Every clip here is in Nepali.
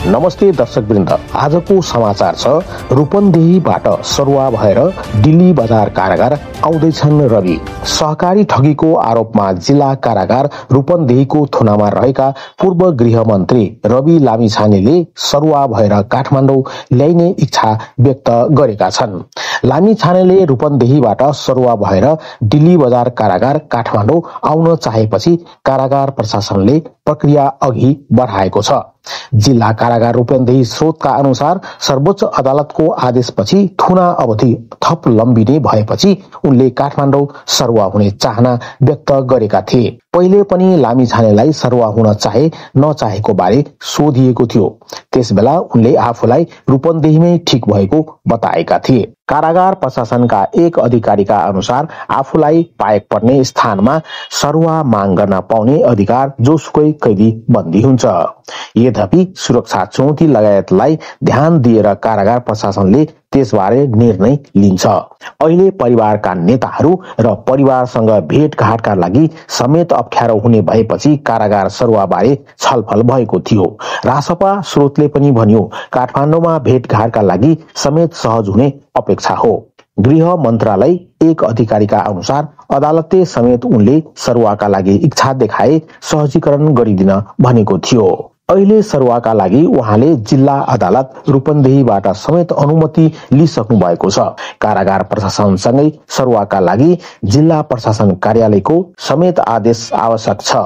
नमस्ते दर्शकवृन्द, आजको समाचार छ रूपन्देहीबाट सरुवा भएर दिल्ली बजार कारागार आउँदैछन् रवि। सहकारी ठगीको आरोपमा जिल्ला कारागार रूपन्देहीको थुनामा रहेका पूर्व गृहमन्त्री रवि लामिछानेले सरुवा भएर काठमाडौँ ल्याइने इच्छा व्यक्त गरेका छन्। लामिछानेले रूपन्देहीबाट सरुवा भएर दिल्ली बजार कारागार काठमाडौँ आउन चाहेपछि कारागार प्रशासनले प्रक्रिया अघि बढाएको छ। जिल्ला कारागार रूपन्देही स्रोतका अनुसार सर्वोच्च अदालतको आदेशपछि थुना अवधि थप लम्बिने भएपछि उनले काठमाडौँ सरुवा हुने चाहना व्यक्त गरेका थिए। पहिले पनि लामिछानेलाई सरुवा हुन चाहे नचाहेको बारे सोधिएको थियो। त्यसबेला उनले आफूलाई रूपन्देहीमै ठिक भएको बताएका थिए। कारागार प्रशासनका एक अधिकारीका अनुसार आफूलाई पाएक पर्ने स्थानमा सरुवा माग गर्न पाउने अधिकार जोसुकै कैदी बन्दी हुन्छ। यद्यपि सुरक्षा चुनौती लगायतलाई ध्यान दिएर कारागार प्रशासनले त्यसबारे निर्णय लिन्छ। अहिले परिवारका नेताहरू र परिवारसँग भेटघाटका लागि समेत अप्ठ्यारो हुने भएपछि कारागार सरुवाबारे छलफल भएको थियो। रासपा स्रोतले पनि भन्यो, काठमाडौँमा भेटघाटका लागि समेत सहज हुने अपेक्षा हो। गृह मन्त्रालय एक अधिकारीका अनुसार अदालतले समेत उनले सरुवाका लागि इच्छा देखाए सहजीकरण गरिदिन भनेको थियो। अहिले सरुवाका लागि उहाँले जिल्ला अदालत रूपन्देहीबाट समेत अनुमति लिइसक्नु भएको छ। कारागार प्रशासनसँगै सरुवाका लागि जिल्ला प्रशासन कार्यालयको समेत आदेश आवश्यक छ।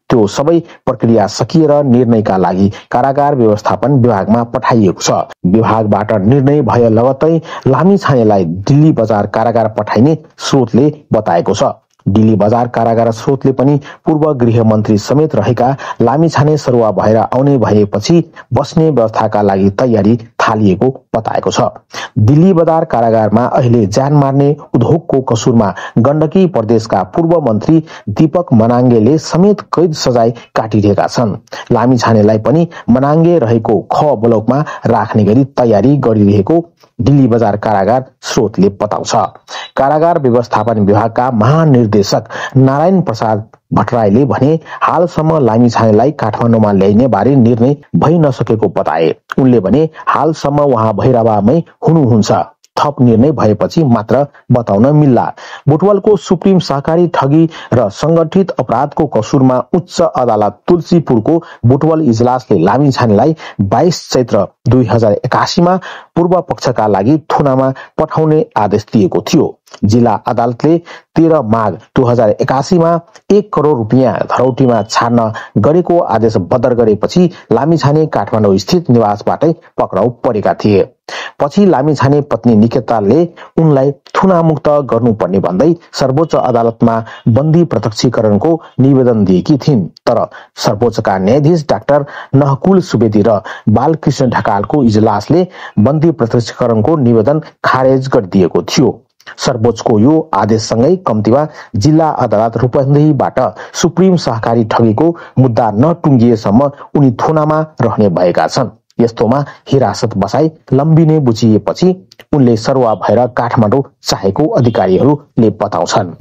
त्यो सबै प्रक्रिया सकिएर निर्णयका लागि कारागार व्यवस्थापन विभागमा पठाइएको छ। विभागबाट निर्णय भए लगत्तै लामिछानेलाई दिल्ली बजार कारागार पठाइने स्रोतले बताएको छ। दिल्ली बजार कारागार स्रोतले पनि पूर्व गृहमन्त्री समेत रहेका लामिछाने सरुवा भएर आउने भएपछि बस्ने व्यवस्थाका लागि तयारी थालिएको बताएको छ। दिल्ली बजार कारागारमा अहिले ज्यान मार्ने उद्योगको कसुरमा गण्डकी प्रदेशका पूर्व मन्त्री दीपक मनाङ्गेले समेत कैद सजाय काटिरहेका छन्। लामिछानेलाई पनि मनाङ्गे रहेको ख ब्लकमा राख्ने गरी तयारी गरिरहेको दिल्ली बजार कारागार स्रोतले बताउँछ। कारागार व्यवस्थापन विभागका महानिर्देशक नारायण प्रसाद भट्टराईले भने हालसम्म लामिछानेलाई काठमाडौँमा ल्याइने बारे निर्णय भइ नसकेको बताए। उनले भने हालसम्म उहाँ भैरवामै हुनुहुन्छ, थप निर्णय भएपछि मात्र बताउन मिल्ला। बुटवलको सुप्रिम सहकारी ठगी र संगठित अपराधको कसुरमा उच्च अदालत तुलसीपुरको बुटवल इजलासले लामिछानेलाई 22 चैत्र 2081 पूर्व पक्षका लागि थुनामा पठाउने आदेश दिएको थियो। जिल्ला अदालतले 13 माघ 2081 1 करोड रुपियाँ धरौटीमा छाड्न गरेको आदेश बदर गरेपछि लामिछाने काठमाडौँ स्थित निवासबाटै पक्राउ परेका थिए। पछि लामिछाने पत्नी निकेताले उनलाई थुनामुक्त गर्नुपर्ने भन्दै सर्वोच्च अदालतमा बन्दी प्रत्यक्षीकरणको निवेदन दिएकी थिइन्। तर सर्वोच्चका न्यायाधीश डाक्टर नहकुल सुवेदी र बालकृष्ण ढकालको इजलासले बन्दी प्रत्यक्षीकरणको निवेदन खारेज गरिदिएको थियो। सर्वोच्चको यो आदेशसँगै कम्तीमा जिल्ला अदालत रूपन्देहीबाट सुप्रिम सहकारी ठगीको मुद्दा नटुङ्गिएसम्म उनी थुनामा रहने भएका छन्। यस्तोमा हिरासत बसाई लम्बिने बुझिएपछि उनले सरुवा भएर काठमाडौँ चाहेको अधिकारीहरूले बताउँछन्।